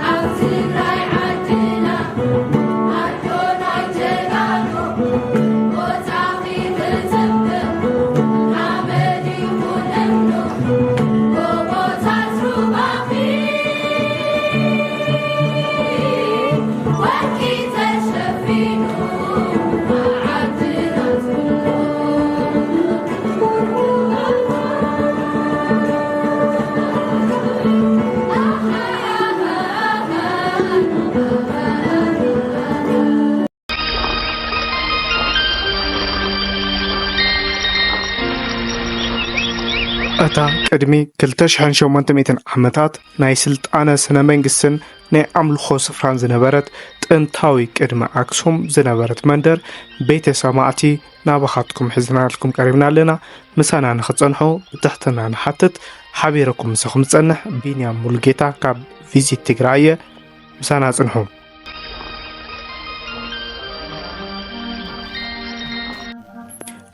ኣብ ትግራይ ዓድና ኣዶናይ ጀጋኑ፣ ቦታኺ ክጽብቕ ሓመድ ይኹን እምኑ፣ ጎቦታት ሩባኺ ወርቂ ተሸፊኑ፣ ዓድና ትብሎ። እታ ቅድሚ ክልተ ሽሕን ሸሞንተ ሚእትን ዓመታት ናይ ስልጣነ ስነ መንግስትን ናይ ኣምልኾ ስፍራን ዝነበረት ጥንታዊ ቅድሚ ኣክሱም ዝነበረት መንደር ቤተ ሰማእቲ ናባኻትኩም ሒዝናልኩም ቀሪብና ኣለና። ምሳና ንኽትጸንሑ ብትሕትና ንሓትት። ሓቢረኩም ምሳኹም ዝጸንሕ ቢንያም ሙሉጌታ ካብ ቪዚት ትግራይ እየ። ምሳና ጽንሑ።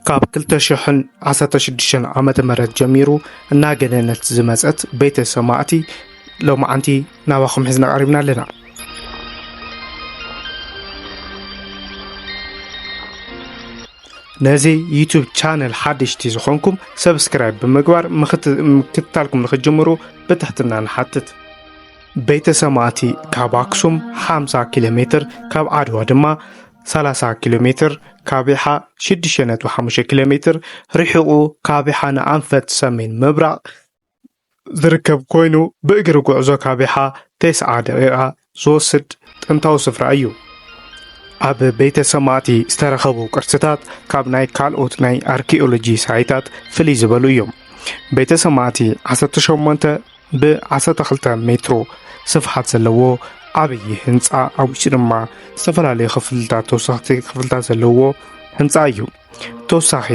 ካብ ክልተ ሽሕን ዓሰርተ ሽዱሽተን ዓመተ ምህረት ጀሚሩ እናገነነት ዝመጸት ቤተ ሰማእቲ ሎማዓንቲ ናባኹም ሒዝና ቀሪብና ኣለና። ነዚ ዩቱብ ቻነል ሓደሽቲ ዝኾንኩም ሰብስክራይብ ብምግባር ምክት- ምክትታልኩም ንክትጅምሩ ብትሕትና ንሓትት። ቤተ ሰማእቲ ካብ ኣክሱም ሓምሳ ኪሎ ሜትር፣ ካብ ዓድዋ ድማ ሰላሳ ኪሎ ሜትር፣ ካብ ይሓ ሽዱሽተ ነጥቢ ሓሙሽተ ኪሎ ሜትር ርሒቑ፣ ካብ ይሓ ንኣንፈት ሰሜን ምብራቕ ዝርከብ ኮይኑ፣ ብእግሪ ጉዕዞ ካብ ይሓ ተስዓ ደቂቓ ዝወስድ ጥንታዊ ስፍራ እዩ። ኣብ ቤተ ሰማእቲ ዝተረኸቡ ቅርስታት ካብ ናይ ካልኦት ናይ ኣርኪኦሎጂ ሳይታት ፍልይ ዝበሉ እዮም። ቤተ ሰማእቲ ዓሰርተ ሸሞንተ ብ ዓሰርተ ክልተ ሜትሮ ስፍሓት ዘለዎ ዓብዪ ህንፃ፣ ኣብ ውሽጢ ድማ ዝተፈላለዩ ክፍልታት፣ ተወሰኽቲ ክፍልታት ዘለዎ ህንፃ እዩ። ተወሳኺ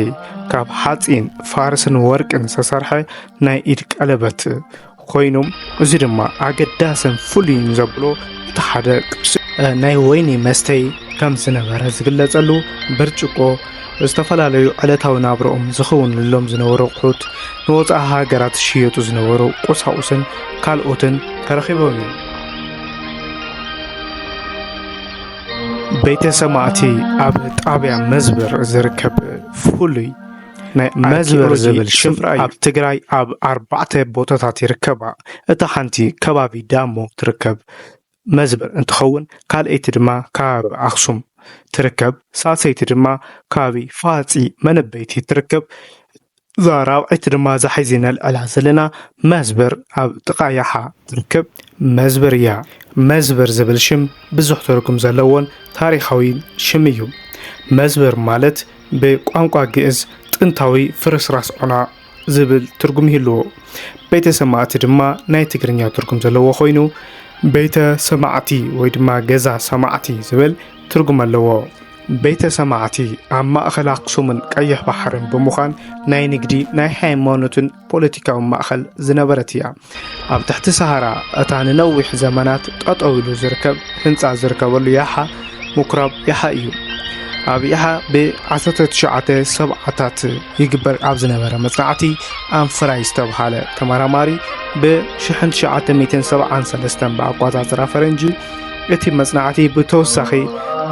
ካብ ሓፂን፣ ፋርስን ወርቅን ዝተሰርሐ ናይ ኢድ ቀለበት ኮይኑ፣ እዚ ድማ ኣገዳስን ፍሉይን ዘብሎ እቲ ሓደ ቅርሲ፣ እ፣ ናይ ወይኒ መስተይ ከም ዝነበረ ዝግለጸሉ ብርጭቆ፣ ዝተፈላለዩ ዕለታዊ ናብርኦም ዝኽውንሎም ዝነበሩ ኣቑሑት፣ ንወጻኢ ሃገራት ዝሽየጡ ዝነበሩ ቁሳቑስን ካልኦትን ተረኺቦም እዮም። ቤተ ሰማእቲ ኣብ ጣብያ መዝብር ዝርከብ ፍሉይ ናይ መዝብር ኣርኪኦሎጂ ዝብል ሽም ስፍራ እዩ። ኣብ ትግራይ ኣብ ኣርባዕተ ቦታታት ይርከባ። እታ ሓንቲ ከባቢ ዳሞ ትርከብ መዝብር እንትኸውን፣ ካልኣይቲ ድማ ከባቢ ኣኽሱም ትርከብ፣ ሳልሰይቲ ድማ ከባቢ ፋፂ መነበይቲ ትርከብ፣ እዛ ራብዐይቲ ድማ እዛ ሒዚ ነልዕላ ዘለና መዝብር ኣብ ጥቓ ያሓ ትርከብ መዝብር እያ። መዝብር ዝብል ሽም ብዙሕ ትርጉም ዘለዎን ታሪኻዊን ሽም እዩ። መዝብር ማለት ብቋንቋ ግእዝ ጥንታዊ ፍርስራስ ዑና ዝብል ትርጉም ይህልዎ። ቤተ ሰማእቲ ድማ ናይ ትግርኛ ትርጉም ዘለዎ ኮይኑ፣ ቤተ ሰማዕቲ ወይ ድማ ገዛ ሰማዕቲ ዝብል ትርጉም ኣለዎ። ቤተ ሰማዕቲ ኣብ ማእኸል ኣኽሱምን ቀይሕ ባሕርን ብምዃን ናይ ንግዲ፣ ናይ ሃይማኖትን ፖለቲካዊ ማእኸል ዝነበረት እያ። ኣብ ትሕቲ ሰሃራ እታ ንነዊሕ ዘመናት ጠጠው ኢሉ ዝርከብ ህንፃ ዝርከበሉ ያሓ ምኩራብ ያሓ እዩ። ኣብ ያሓ ብ ዓሰርተ ትሽዓተ ሰብዓታት ይግበር ኣብ ዝነበረ መጽናዕቲ ኣንፍራይ ዝተብሃለ ተመራማሪ ብ ሽሕን ትሽዓተ ሚእትን ሰብዓን ሰለስተን ብኣቋጻጽራ ፈረንጂ እቲ መጽናዕቲ ብተወሳኺ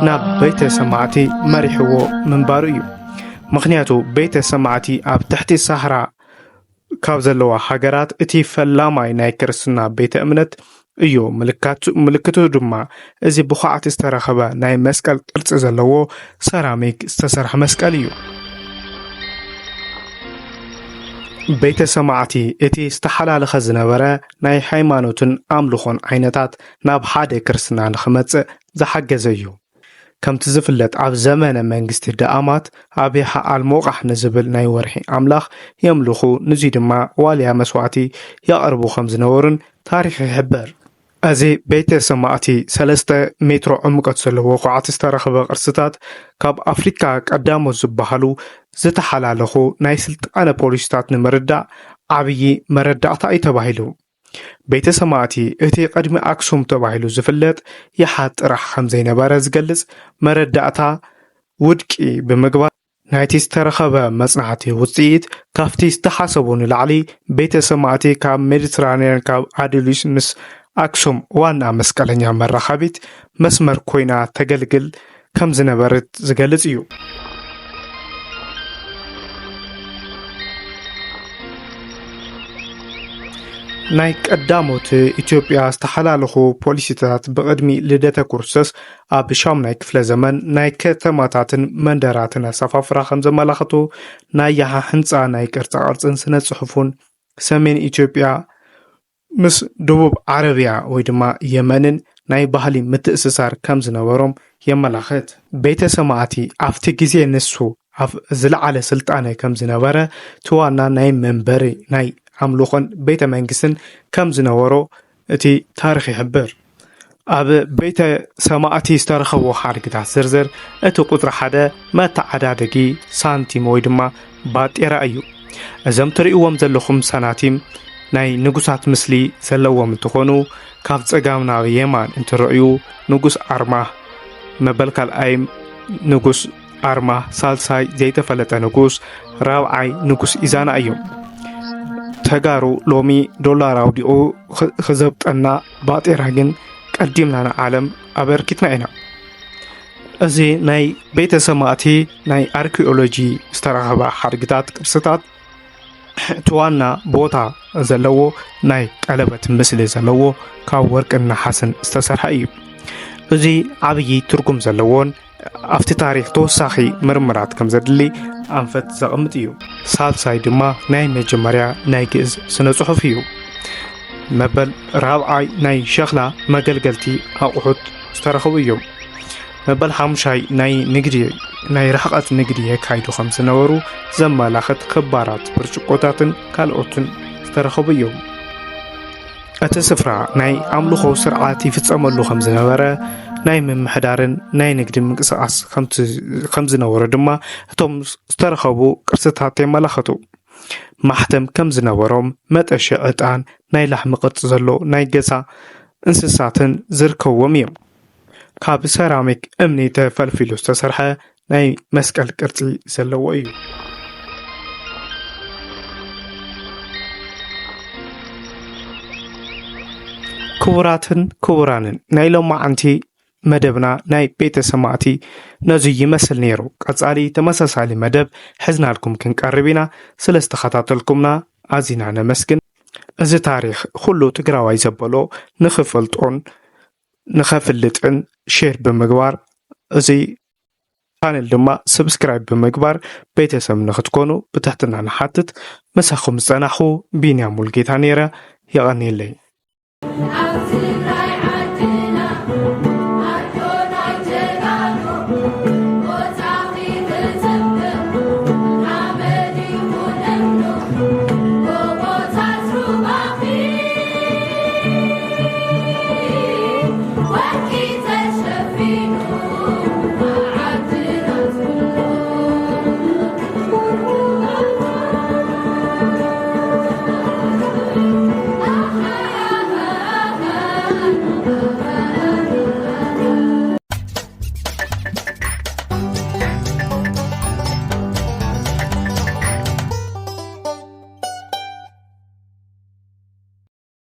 ናብ ቤተ ሰማዕቲ መሪሕዎ ምንባሩ እዩ። ምኽንያቱ ቤተ ሰማዕቲ ኣብ ትሕቲ ሳህራ ካብ ዘለዋ ሃገራት እቲ ፈላማይ ናይ ክርስትና ቤተ እምነት እዩ። ምልካቱ- ምልክቱ ድማ እዚ ብኳዕቲ ዝተረኸበ ናይ መስቀል ቅርጺ ዘለዎ ሰራሚክ ዝተሰርሐ መስቀል እዩ። ቤተ ሰማዕቲ እቲ ዝተሓላለኸ ዝነበረ ናይ ሃይማኖትን ኣምልኾን ዓይነታት ናብ ሓደ ክርስትና ንኽመጽእ ዝሓገዘ እዩ። ከምቲ ዝፍለጥ ኣብ ዘመነ መንግስቲ ደኣማት ኣብ ይሓ ኣልሞቓሕ ንዝብል ናይ ወርሒ ኣምላኽ የምልኹ፣ ንዙይ ድማ ዋልያ መስዋዕቲ የቕርቡ ከም ዝነበሩን ታሪኽ ይሕብር። እዚ ቤተ ሰማእቲ ሰለስተ ሜትሮ ዕምቆት ዘለዎ ኳዕቲ ዝተረኸበ ቅርስታት ካብ ኣፍሪካ ቀዳሞት ዝበሃሉ ዝተሓላለኹ ናይ ስልጣነ ፖሊሲታት ንምርዳእ ዓብዪ መረዳእታ እዩ ተባሂሉ። ቤተ ሰማእቲ እቲ ቅድሚ ኣክሱም ተባሂሉ ዝፍለጥ ይሓ ጥራሕ ከም ዘይነበረ ዝገልጽ መረዳእታ ውድቂ ብምግባር ናይቲ ዝተረኸበ መጽናዕቲ ውጽኢት ካብቲ ዝተሓሰቡ ንላዕሊ ቤተ ሰማእቲ ካብ ሜዲትራንያን ካብ ኣዱሊስ ምስ ኣክሱም ዋና መስቀለኛ መራኸቢት መስመር ኮይና ተገልግል ከም ዝነበረት ዝገልጽ እዩ። ናይ ቀዳሞት ኢትዮጵያ ዝተሓላለኹ ፖሊሲታት ብቕድሚ ልደተ ክርስቶስ ኣብ ሻሙናይ ክፍለ ዘመን ናይ ከተማታትን መንደራትን ኣሰፋፍራ ከም ዘመላኽቱ ናይ ያሃ ህንፃ ናይ ቅርፃ ቅርፅን ስነ ፅሑፉን ሰሜን ኢትዮጵያ ምስ ደቡብ ዓረብያ ወይ ድማ የመንን ናይ ባህሊ ምትእስሳር ከም ዝነበሮም የመላኽት። ቤተ ሰማእቲ ኣብቲ ግዜ ንሱ ኣብ ዝለዓለ ስልጣነ ከም ዝነበረ ትዋና ናይ መንበሪ ናይ ኣምልኾን ቤተ መንግስትን ከም ዝነበሮ እቲ ታሪኽ ይሕብር። ኣብ ቤተ ሰማእቲ ዝተረኸቡ ሓድግታት ዝርዝር እቲ ቁፅሪ ሓደ መተዓዳደጊ ሳንቲም ወይ ድማ ባጤራ እዩ። እዞም ትርእይዎም ዘለኹም ሳናቲም ናይ ንጉሳት ምስሊ ዘለዎም እንትኾኑ ካብ ፀጋም ናብ የማን እንትረእዩ ንጉስ ኣርማ መበል ካልኣይ ንጉስ ኣርማ ሳልሳይ ዘይተፈለጠ ንጉስ ራብዓይ ንጉስ ኢዛና እዮም። ተጋሩ ሎሚ ዶላር ኣውዲቑ ኽ- ክዘብጠና ባጤራ ግን ቀዲምና ንዓለም ኣበርኪትና ኢና። እዚ ናይ ቤተ ሰማእቲ ናይ ኣርኪኦሎጂ ዝተረኸበ ሓድግታት ቅርስታት እቲ ዋና ቦታ ዘለዎ ናይ ቀለበት ምስሊ ዘለዎ ካብ ወርቅን ነሓስን ዝተሰርሐ እዩ። እዚ ዓብዪ ትርጉም ዘለዎን ኣብቲ ታሪኽ ተወሳኺ ምርምራት ከም ዘድሊ ኣንፈት ዘቐምጥ እዩ። ሳልሳይ ድማ ናይ መጀመርያ ናይ ግእዝ ስነ ጽሑፍ እዩ። መበል ራብዓይ ናይ ሸኽላ መገልገልቲ ኣቑሑት ዝተረኸቡ እዮም። መበል ሓሙሻይ ናይ ንግዲ ናይ ርሕቐት ንግዲ የካይዱ ከም ዝነበሩ ዘመላኽት ክባራት ብርጭቆታትን ካልኦትን ዝተረኸቡ እዮም። እቲ ስፍራ ናይ ኣምልኾ ስርዓት ይፍጸመሉ ከም ዝነበረ ናይ ምምሕዳርን ናይ ንግዲ ምንቅስቓስ ከምቲ- ከም ዝነበረ ድማ እቶም ዝተረኸቡ ቅርስታት የመላኽቱ። ማሕተም ከም ዝነበሮም መጠሺ ዕጣን ናይ ላሕሚ ቅርጺ ዘሎ ናይ ገዛ እንስሳትን ዝርከብዎም እዮም። ካብ ሰራሚክ እምኒ ተፈልፊሉ ዝተሰርሐ ናይ መስቀል ቅርጺ ዘለዎ እዩ። ክቡራትን ክቡራንን ናይ ሎማዓንቲ መደብና ናይ ቤተ ሰማእቲ ነዚ ይመስል ነይሩ። ቀጻሊ ተመሳሳሊ መደብ ሕዝናልኩም ክንቀርብ ኢና። ስለ ዝተኸታተልኩምና ኣዚና ነመስግን። እዚ ታሪኽ ኩሉ ትግራዋይ ዘበሎ ንኽፈልጦን ንኸፍልጥን ሼር ብምግባር እዚ ቻነል ድማ ሰብስክራይብ ብምግባር ቤተሰብ ንኽትኮኑ ብትሕትና ንሓትት። ምሳኹም ዝጸናሕኹ ቢንያም ሙልጌታ ነይረ። የቐንየለይ።